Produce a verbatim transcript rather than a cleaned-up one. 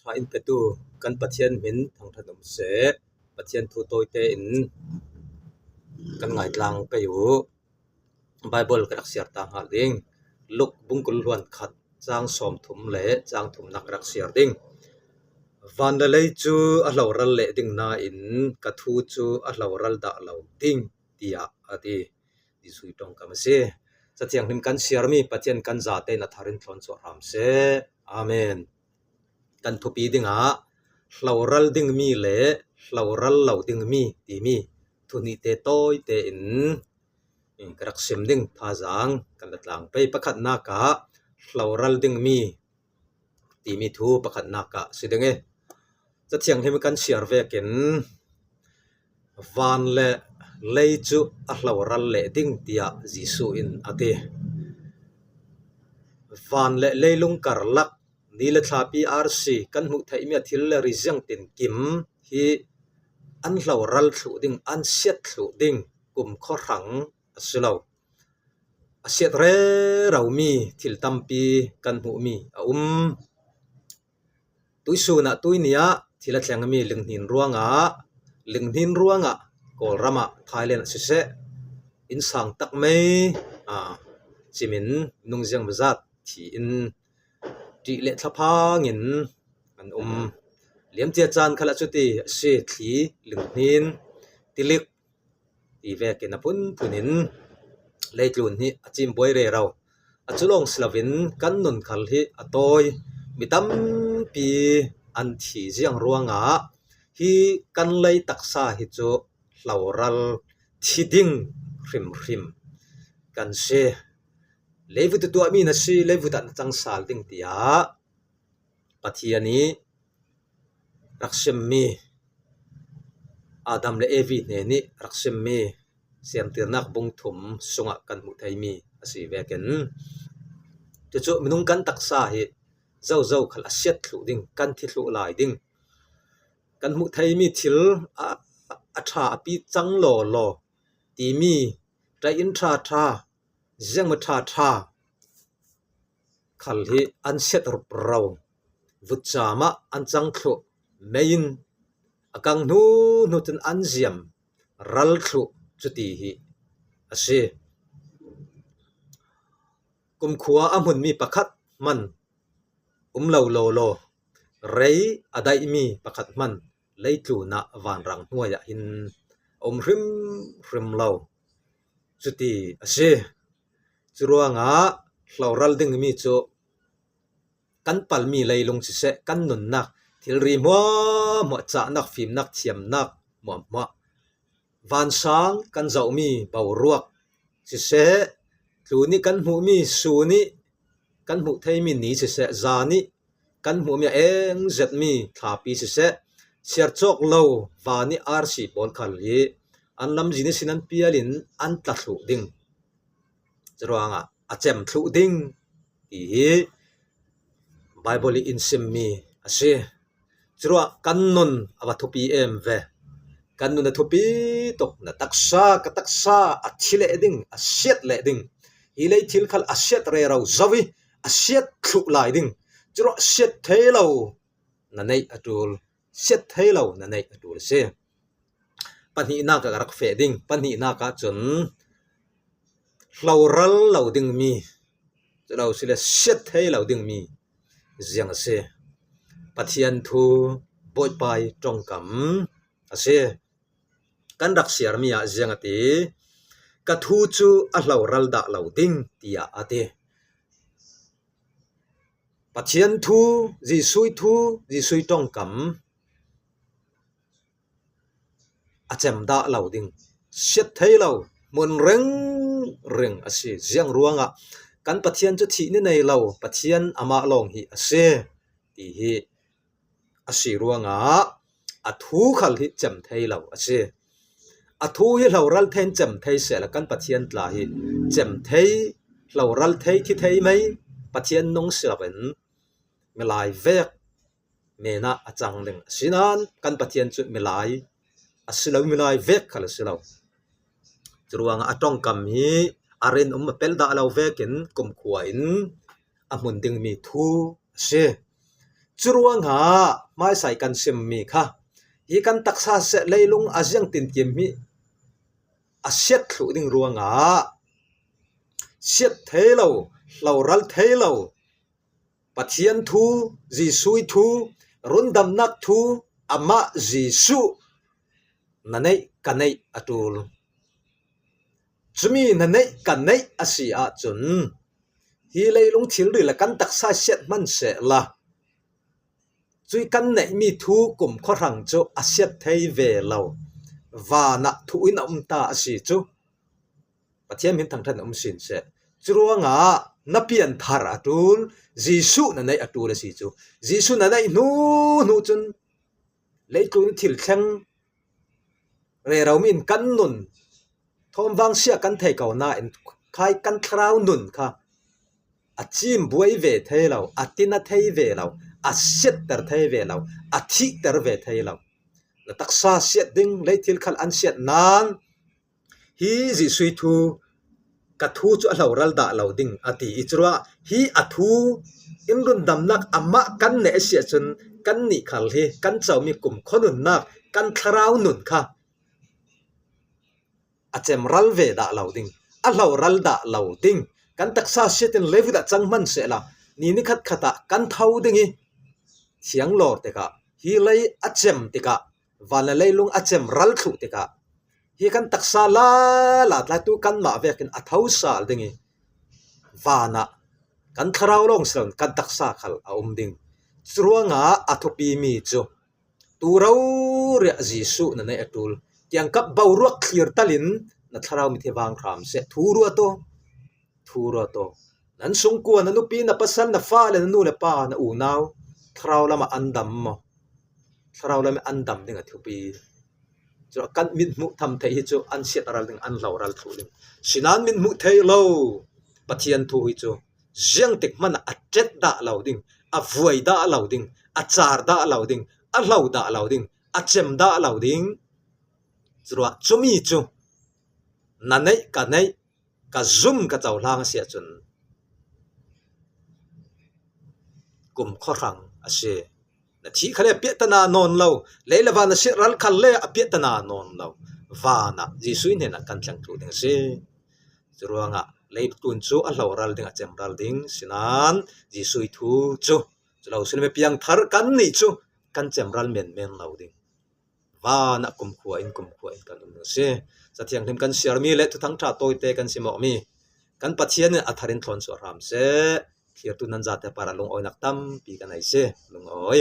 Hma inpetu kan Pathian hming thangṭhat um seh. Pathian thu tawite in kan ngaitlang pei u. Bible ka rak siar ta nghal ding. Luk bung kul hluan khat chang sawmthum le chang thumna ka rak siar ding. Van le lei chu a hloral leh ding nain ka thu chu a hloral dah lo ding, tia a ti. Jesu ṭawngkam a si. Chatuon thienghlim kan siar mi Pathian kan zate na tharin thlawn chawh hram seh. Amen. Kan thupi dinga hloral ding mi le hloral lo ding mi ti mi thu hnite tawite in, in ka rak sim ding, thazang kan la tlang pei. Pakhatnaka hloral ding mi ti mi thu pakhatnaka si ding e. Chatuon thienghlim kan siar vekin van le lei chu a hloral leh ding, tia Jesu in a ti. Van le leilung karlak, ni le thlapi arsi kan hmuh theih mi a thil le ri ziang tin kim hi an hloral thluh ding, an siat thluh ding kum khawhrang a si lo. A siat rero mi thil tampi kan hmuh mi a um. Tuisunah tuinia thil a thleng mi linghnin ruanga, linghnin ruanga Kawlrama Thailand a siseh, insang tak mai, a, chimin nung ziang mazat thi in, ṭih le thlaphangin an um. Liam tia chan khala chuti a si, thli, linghnin, tilik, ti vekin a phunphunin leitlun hi a chim buoi rero. A chu lawng si lovin kan nun khal hi a tawi. Mi tampi an thi ziang ruanga hi kan lei taksa hi chu hloral thi ding hrim hrim kan si. Leivut tuam mi na si, leivutah na chang sal ding tia Pathian hi rak sim mi, Adam le Evi hne ni rak sim mi, Siamtirnak bung thum sunga kan hmuh thei mi a si vekin. Chu chu minung kan taksa hi zo zo khal a siat thluh ding, kan thi thluh lai ding. Kan hmuh thei mi thil a, a ṭha a pi chang law law ti mi, ṭai in ṭha ṭha, ziang ma ṭha ṭha khal hi an siat rup ro. Vut chama an chang thluh, meiin a kang hnu hnu chun an ziam ral thluh chuti hi a si. Kumkhua a hmun mi pakhat hman um lo law law, rei a daih mi pakhat hman leitluna vanrang hnuaia hin a um hrim hrim lo. Chuti a si. Chu ruanga hloral ding mi chu kan pal mi leilung siseh, kan nunnak, thilri hmuah hmuah, chahnak, fimnak, thiamnak hmuah hmuah, vansang kan zoh mi boruak siseh, tluni kan hmuh mi, suni kan hmuh thei mi ni siseh, zani kan hmuh mi a eng zet mi thlapi siseh, siar chawk lo vani arsi pawl khal hi an lamzin ni sin an pialin an tla thluh ding. Chu ruanga a chem thluh ding ti hi Bible hi insim mi a si. Chu ruanga kan nun a va thupi em ve. Kan nun a thupi tawk, na taksa, ka taksa a thi leh ding, a siat leh ding. Hi lei thil khal a siat rero zo hi a siat thluh lai ding. Chu ruanga siat thei lo na nei a tul, siat thei lo na nei a tul si. Pahnihnaka ka rak fe ding, pahnihnaka chun hloral lo ding mi, chu lo si le siat thei lo ding mi ziang a si. Pathian thu, Bawipa ṭawngkam a si. Kan rak siar mi a ziang a ti, ka thu chu a hloral dah lo ding, tia a ti. Pathian thu, Jesu thu, Jesu ṭawngkam a chem dah lo ding, siat thei lo, hmun reng reng a si. Ziang ruanga kan Pathian chu thih ni nei lo, Pathian ama lawng hi a si ti hi a si ruanga a thu khal hi chem thei lo a si. A thu hi hloral thei, chem thei sela kan Pathian tla hi chem thei, hloral thei, thi thei mai, Pathian nung si lovin milai vek mena a chang ding. Asinan kan Pathian chu milai a si lo, milai vek khal a si lo. Chu ruanga a ṭawngkam hi a rin um a pel dah lo vekin kumkhuain a hmun ding mi thu a si. Churuanga hmaisai kan sim mi kha, hi kan taksa seh leilung a ziang tin kim hi a siat thlu ding ruanga siat thei lo, hloral thei lo, Pathian thu, Jisui thu, rundamnak thu, ama Jisu na nei ka nei a tul. Chumi na nei ka nei a si a chun, hi leilung thil rila kan taksa siat hman seh la, chui kan nei mi thu kum khaw hrang chu a siat thei ve lo. Vana thu in a um ta a si chu. Pathian min thangṭhat a um sin seh. Churuanga na pian thar a tul, Jisu na nei a tul a si chu. Jisu na nei hnu hnu chun leitlun thil thleng rerau min kan nun, thawm vang sia kan thei ko na in khai kan thlarau nun kha a chim buai ve thei lo, a tina thei ve lo, a siat ter thei ve lo, a thih ter ve thei lo. Na taksa siat ding lei thil khal an siat nan, hi Jisui thu, ka thu chu a hloral dah lo ding a ti i churua, hi a thu in rundamnak ama kan nei a si a chun, kan nih khal hi kan chau mi kum khaw nunnak kan thlarau nun kha a chemral ve dah lo ding, a hloral dah lo ding. Kan taksa siatin leivuta chang hman seh la, ni ni khat khata kan tho ding i thiang lawr tika, hi lei a chem tika, vana leilung a chemral thlu tika, hi kan taksa la la tlai tu kan mah vekin a tho sal ding i, vana kan thlarau lawng silon kan taksa khal a um ding. Churuanga a thupi mi chu, tu rau ria Jisu na nei a tul. Kiang kap boruak thlir talin na thlarau mithi vang hram se. Thu ruat o. Thu ruat o. Nan sungkuo, na nupi, na pasal, na fa le na nu le pa, na unau, thlarau lama an dam maw? Thlarau lama an dam ding a thupi. Chu kan mit hmuh tham thei hi chu an siat ral ding, an hloral thlu ding. Sinan mit hmuh thei lo Pathian thu hi chu ziang tik hmana a tet dah lo ding, a vuai dah lo ding, a char dah lo ding, a hlo dah lo ding, a chem dah lo ding. Churua chumi chu na nei ka nei, ka zum ka chau hlang a si a chun, kum khaw hrang a si. Na thi khale a piah ta na nawn lo, lei le vana siat ral khal le a piah ta na nawn lo. Vana Jisui hnena kan thleng thlu ding a si. Churuanga leitlun chu a hloral ding, a chemral ding. Sinan Jisui thu chu, chu lo silmi piang thar kan nih chu kan chemral men men lo ding. Vana kumkhua in, kumkhua in kan um ding a si. Sa thianghlim kan siar mi le thuthang ṭha tawite kan simawh mi, kan Pathian in a tharin thlawn suah hram se. Thlirtu nan zate para lungawinak tampi kan nei se. Lungawi.